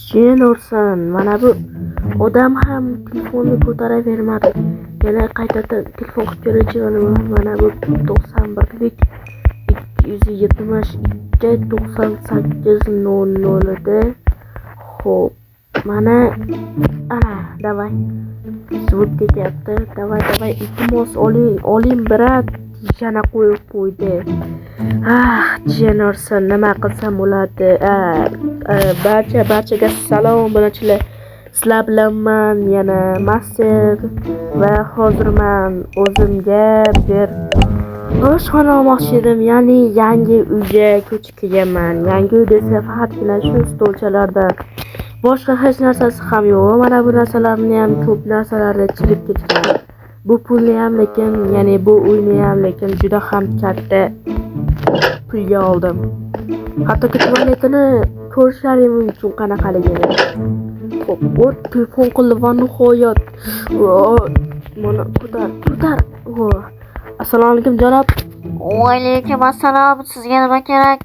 Jin ursin, mana bu odam ham telefonni ko'taravermadi. Yana qaytadan telefon qilib ko'raychi. Mana bu 91lik 272 98 00 edi. Xo'p, mana, ana, давай. Звук ketyapti. Давай, давай, iltimos, oling, oling, брат. Yana qo'yib qo'ydi. Ah, jin ursin, nima qilsam bo'ladi? Barchaga salom, obunachilar. Sizlar bilan man yana Master va hozir man o'zimga bir oshxona olmoqchi edim, ya'ni yangi uyga ko'chib kelganman. Yangi uy desa, faqatgina shu stolchalardan boshqa hech narsasi ham yo'q. Mana bu narsalarni ham, ko'p narsalarni chirib ketgan. Bu pulni ham lekin, ya'ni bu uyni ham lekin juda ham katta pulga oldim. Hattoki tualetini ko'rishlaring mumkin qanaqaligini. Xo'p, o't, telefon qildi va nihoyat. Mana, ko'tar, ko'tar. Assalomu alaykum, janob. Alaykum assalom. Sizga nima kerak?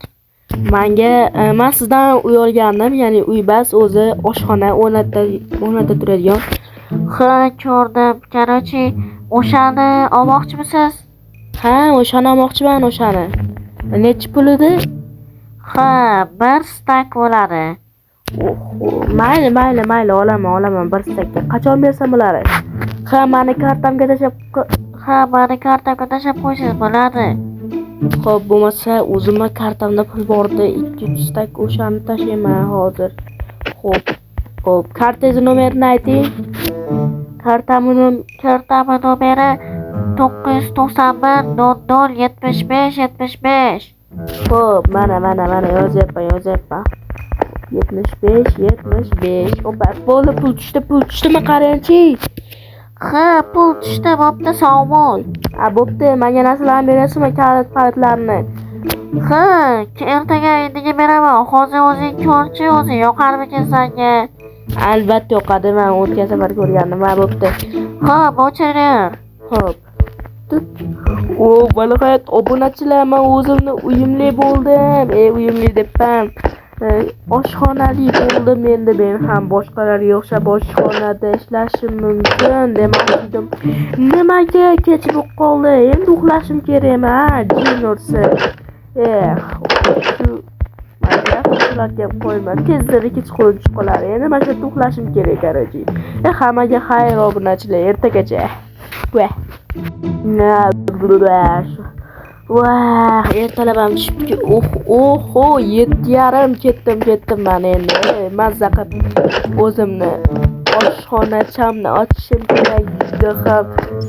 Manga man sizdan uy olgandim, ya'ni uy bas, o'zi oshxona o'rnata turadigan. Ha, ko'rdim. Короче, o'shani olmoqchimisiz? Ha, o'shani olmoqchiman, o'shani. Nechi pul edi? Ha, bir стак bo'ladi. Oho, mayli, mayli, mayli, olaman, olaman bir стак ka. Qachon bersam bo'ladi? Ha, mani kartamga tashlab Ha, mani kartamga tashlab qo'ysangiz bo'ladi. Xo'p, bo'lmasa o'zimni kartamda pul bor edi, 2-3 стак, o'shani tashlayman hozir. Xo'p. Xo'p, kartangizni nomerini ayting. Kartamni Kartamni nomeri 991 00 75 75. Xo'p, mana, mana, mana, yozyapman, yozyapman. 75 75. Opa, bo'ldi, pul tushdi, pul tushdimi, qarangchi. Ha, pul tushdi, bo'pti, sog' bo'l. A, bo'pti, menga narsalarni berasizmi, kalit palitlarni? Ha, ertaga endiga beraman. Hozir o'zing ko'rchi, o'zi yoqarmikin senga? Albatta yoqadi, man o'tgan safar ko'rgandim. Ha, bo'pti. Xo'p, o'chirar. Xo'p. O, va nihoyat, obunachilar, man o'zimni uyimli bo'ldim. E, uyimli debman. Oshxonali bo'ldim endi. Men ham boshqalarga o'xshab oshxonada ishlashim mumkin demoqchi edim. Nimaga kech bo'lib qoldi? Endi uxlashim kerakmi, ha, jin ursin. Eh, shu Minecraft qo'yma. Tezda kechqurun tushib qoladi. Endi mana shu yerda uxlashim kerak, короче. E, hammaga xayr, obunachilar, ertagacha. Va. Vah, ertalab ham tushib, oh, oho, 7:30, ketdim, ketdim man endi. Mazza qilib o'zimni oshxonachamni ochishim kerak. Juda ham,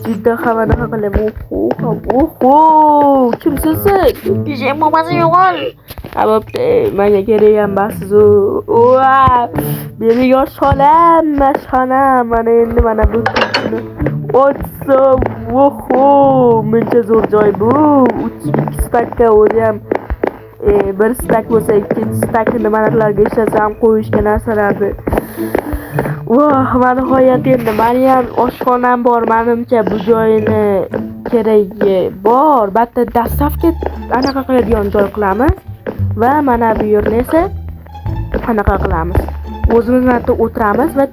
juda ham anaqa qilib, oho, oho, kimsiz siz? Ishing bo'lmasa, yo'qol. Ha, bo'pti, menga kerak emassiz u. Va, mening oshxonam, oshxonam, mana endi mana bu ochsam, oho, muncha zo'r joy bu. Uch, ikki стак ka o'zi ham, bir стак bo'lsa, ikkinchi стак ni nimalarga ishlasam, qo'yishga narsalarni. Voh, va nihoyat endi mani ham oshxonam bor, manimcha bu joyini keragi bor. Bitta доставка anaqa qiladigan joy qilamiz va mana bu yerni esa anaqa qilamiz. O'zimiz mana yerda o'tiramiz va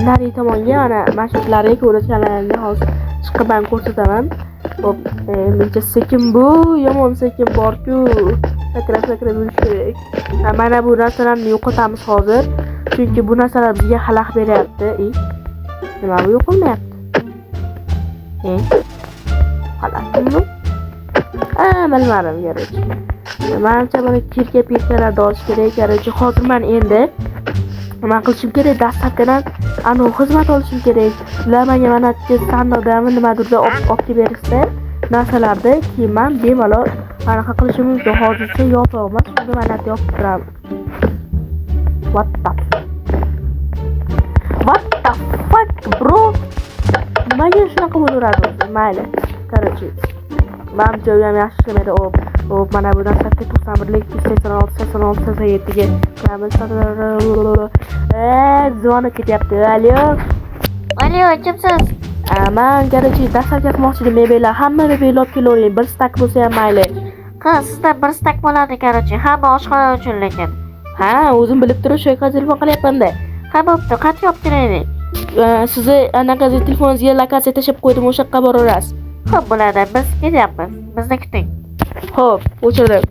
narigi tomonga, mana shu yerlarga ko'rishganlaringni hozir chiqib ham ko'rsataman. Xo'p, buncha sekin bu, yomon sekin bor-ku. Sakrab sakrab yurish kerak. Ha, mana bu narsalarni yo'qotamiz hozir. Chunki bu narsalar bizga xalaqit beryapti. E, nima bu yo'qolmayapti? E, xalaqitmi? Ha, bilmadim, короче. Manimcha, buni кирка pirkalarda olish kerak, короче. Hozir man endi nima qilishim kerak? Доставка dan anavi xizmat olishim kerak. Ular menga mana sandiqdami, nimadirda olib kelib berishsa narsalarni, keyin man bemalol anaqa qilishim mumkin. Hozircha yopiq emas, shunga mana yopib turaman. What the fuck, bro? Nimaga shunaqa bo'laveradi o'zi? Mayli. Короче, manimcha u ham yaxshi ishlamaydi. Hop, hop, mana bu narsada 91lik 86 86 87 ga qilamiz. Звонок ketyapti. Alo. Alo, kimsiz? Man, короче, доставка qilmoqchi edim mebellar. Hamma mebelni olib kelavering. Bir стак bo'lsa ham mayli. Ha, sizda bir стак bo'ladi, короче. Hamma oshxona uchun lekin. Ha, o'zim bilib turib shu yoqqa telefon qilyapman-da. Ha, bo'pti, qachon olib kelaylik? Sizni anaqa telefoningizga lokatsiya tashlab qo'ydim, o'sha yoqqa boraverasiz. Xo'p, bo'ladi, biz kelyapmiz. Bizni kuting. Xo'p, o'chirdim.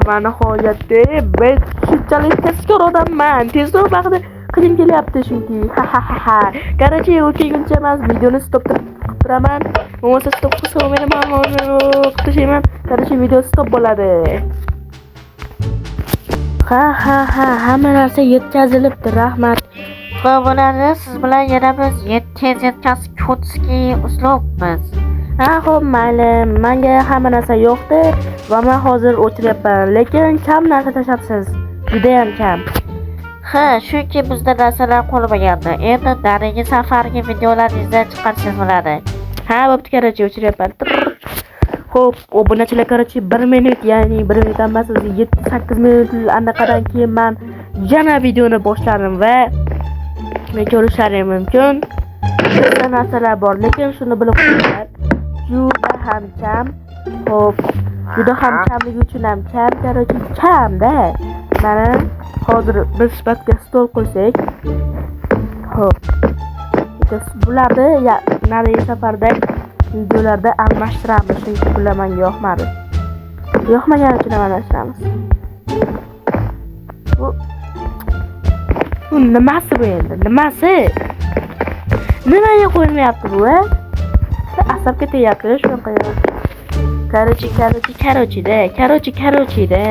Va nihoyatda biz shunchalik tezkor odamman. Tezroq vaqtda qilim kelyapti chunki. Ha ha ha ha. Короче, u kelguncha emas, videoni stop qilib turaman. Bo'lmasa stop qilsa meni qilib tashlayman. Короче, video stop bo'ladi. Ha ha ha, hamma narsa yetkazilibdi, rahmat. Va bo'ladi, siz bilan yana biz tez yetkazib kutski uslubmiz. Ha, xo'p, mayli. Menga hamma narsa yo'qdi va men hozir o'chiryapman, lekin kam narsa tashlabsiz. Juda ham kam. Ha, chunki bizda narsalar qolmagandi. Endi narigi safargi videolaringizda chiqarsangiz bo'ladi. Ha, bo'pti, короче, o'chiryapman. Xo'p, obunachilar, короче, 1 minut, ya'ni 1 minut emas, o'zi 7-8 minut anaqadan keyin men yana videoni boshladim va ko'rishlaring mumkin. Ko'p narsalar bor, lekin shuni bilib qo'yinglar. Juda ham kam. Xo'p, juda ham kamligi uchun ham kam, короче, kam-da. Mana hozir biz sifatga stol qo'ysak. Xo'p. Bularni narigi safarda videolarda almashtiramiz, chunki bular menga yoqmadi. Yoqmagani uchun ham almashtiramiz. Bu nimasi bu endi? Nimasi? Nimaga qo'yilmayapti bu, a? Asabga tegyapti shunaqa. Короче, короче, короче da, короче, короче da,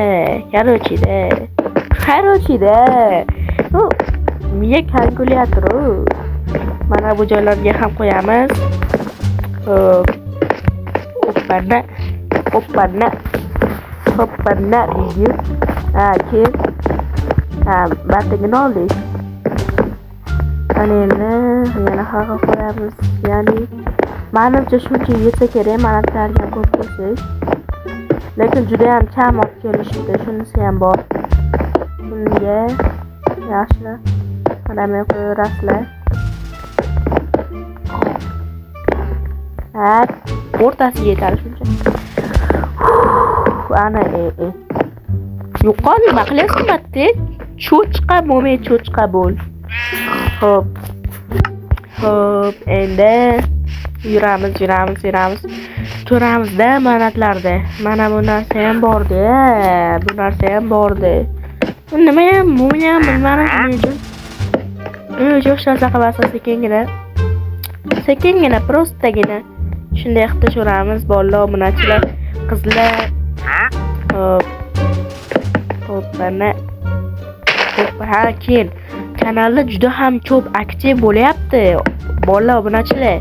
короче da. Короче da. Bu miya kalkulyator. Mana bu joylarga ham qo'yamiz. Xo'p. Hoppana. Hoppana. Hoppana deydi. Ha, keyin. Ha, batagini oldik. Ana endi yana haqi qo'yamiz. Ya'ni menimcha shuncha yetsa kerak, mana bularga ko'p qo'ysak. Lekin juda ham kam olib kelishibdi, shunisi ham bor. Bunga yaxshi qaramay qo'yaverasizlar. Ha, o'rtasiga yetadi shuncha. Ana, Yo'qol, nima qilyapsan, Matti? Cho'chqa bo'lmay, cho'chqa bo'l. Xo'p. Xo'p, endi yuramiz, yuramiz, yuramiz. Ko'ramizda manatlarda. Mana bu narsa ham bordi, bu narsa ham bordi. Bu nima ham, bu ham bilmadim shuning uchun. O'sha narsa qilasiz sekingina. Sekingina, prostagina. Shunday qilib tashaveramiz, bolalar, obunachilar, qizlar. Xo'p. Xo'p, mana. Xo'p, ha, keyin kanalda juda ham ko'p aktiv bo'lyapti bolalar, obunachilar.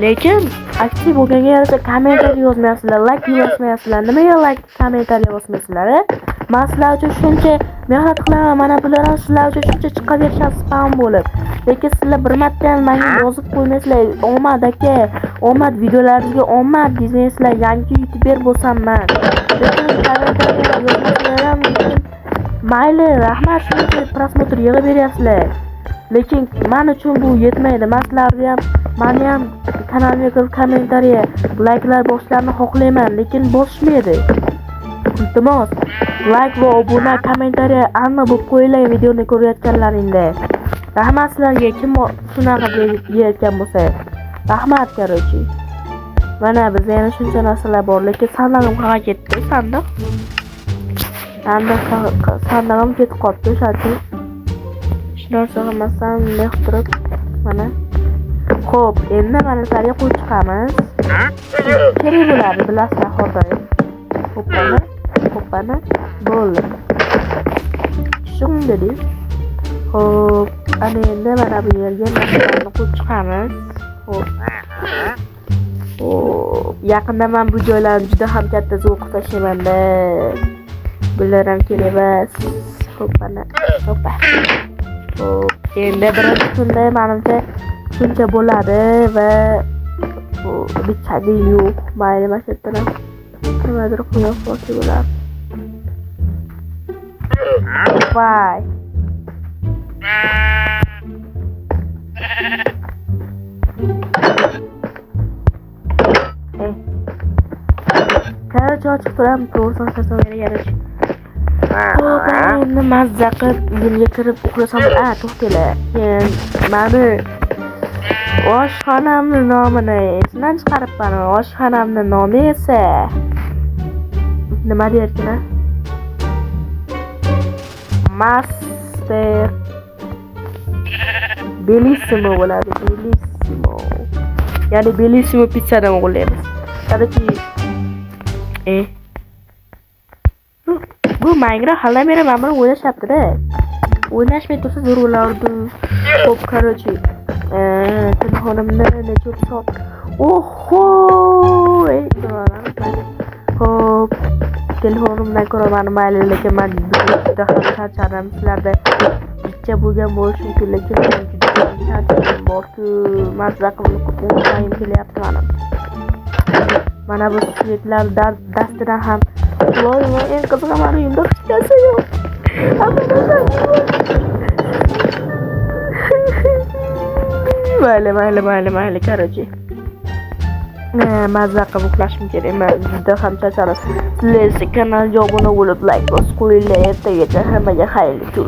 Lekin aktiv bo'lganga yarasha kommentariy yozmayapsizlar, like bosmayapsizlar. Nimaga like, kommentariy bosmaysizlar? Men sizlar uchun shuncha mehnat qilaman, mana bular ham sizlar uchun shuncha chiqaverishadi spam bo'lib. Lekin sizlar bir marta ham menga yozib qo'ymaysizlar. Omad aka, omad videolaringizga omad deysizlar. Yangi youtuber bo'lsam men. Lekin kommentariy yozmasanglar ham, lekin mayli, rahmat shuncha prosmotr yig'ib beryapsizlar. Lekin men uchun bu yetmaydi. Men sizlarni ham, meni ham kanalimga kirib kommentariya, likelar bosishlarni xohlayman, lekin bosishmaydi. Iltimos, like va obuna, kommentariya aniq bo'lib qo'yinglar videoni ko'rayotganlaringda. Rahmat sizlarga, kim shunaqa deyayotgan bo'lsa. Rahmat, короче. Mana bizda yana shuncha narsalar bor, lekin sandig'im qayerga ketdi? Sandiq. Sandig'im ketib qoldi, o'sha uchun hech narsa qilmasdan bunday qilib turib, mana. Xo'p, endi mana sariga qo'yib chiqamiz. Kerak bo'ladi, bilasizlar, har doim. Ho'ppana, ho'ppana, bo'ldi. Shunday dedik. Xo'p, ana endi mana bu yerga narsalarni qo'yib chiqamiz. Xo'p. Xo'p, yaqinda men bu joylarni juda ham katta zo'r qilib tashlayman-da. Bular ham kerak emas. Xo'p, mana, hoppa. Xo'p, endi birinchi kunda menimcha shuncha bo'ladi va bitta yo'q. Mayli, mana shu yerdan ham nimadir qo'yib qo'ysa bo'ladi. Voy. Короче, ochiq turamiz, to'g'risini so'rasam, короче. Xo'p, mana endi mazza qilib uyimga kirib uxlasam, a, to'xtanglar. Keyin mani oshxonamni nomini esimdan chiqaribman. Oshxonamni nomi esa nima derkin, a? Master Bellissimo bo'ladi, Bellissimo. Ya'ni Bellissimo pizzadan o'g'irlaymiz. Короче, e. Bu Minecraft halidan beri mana buni o'ynashyapti-da. O'ynashmay tursa zo'r bo'lardi. Xo'p, короче, telefonimni necha soat. Oho! Ey, xo'p, telefonimdan ko'raman, mayli, lekin man juda ham charchadim. Sizlarda jicha bo'lgan bo'lishi mumkin, lekin men juda ham charchadim borku, mazza qilib uxlagim kelyapti mani. Mana bu svetlar dastidan ham. Voy voy, eng qizig'i, mani uyimda hech narsa yo'q. Hamma narsam yo'q. Mayli, mayli, mayli, mayli, короче. Mazza qilib uxlashim kerak. Man juda ham charchadim. Sizlar esa kanalga obuna bo'lib, layk bosib qo'yinglar. Ertagacha hammaga xayrli kun.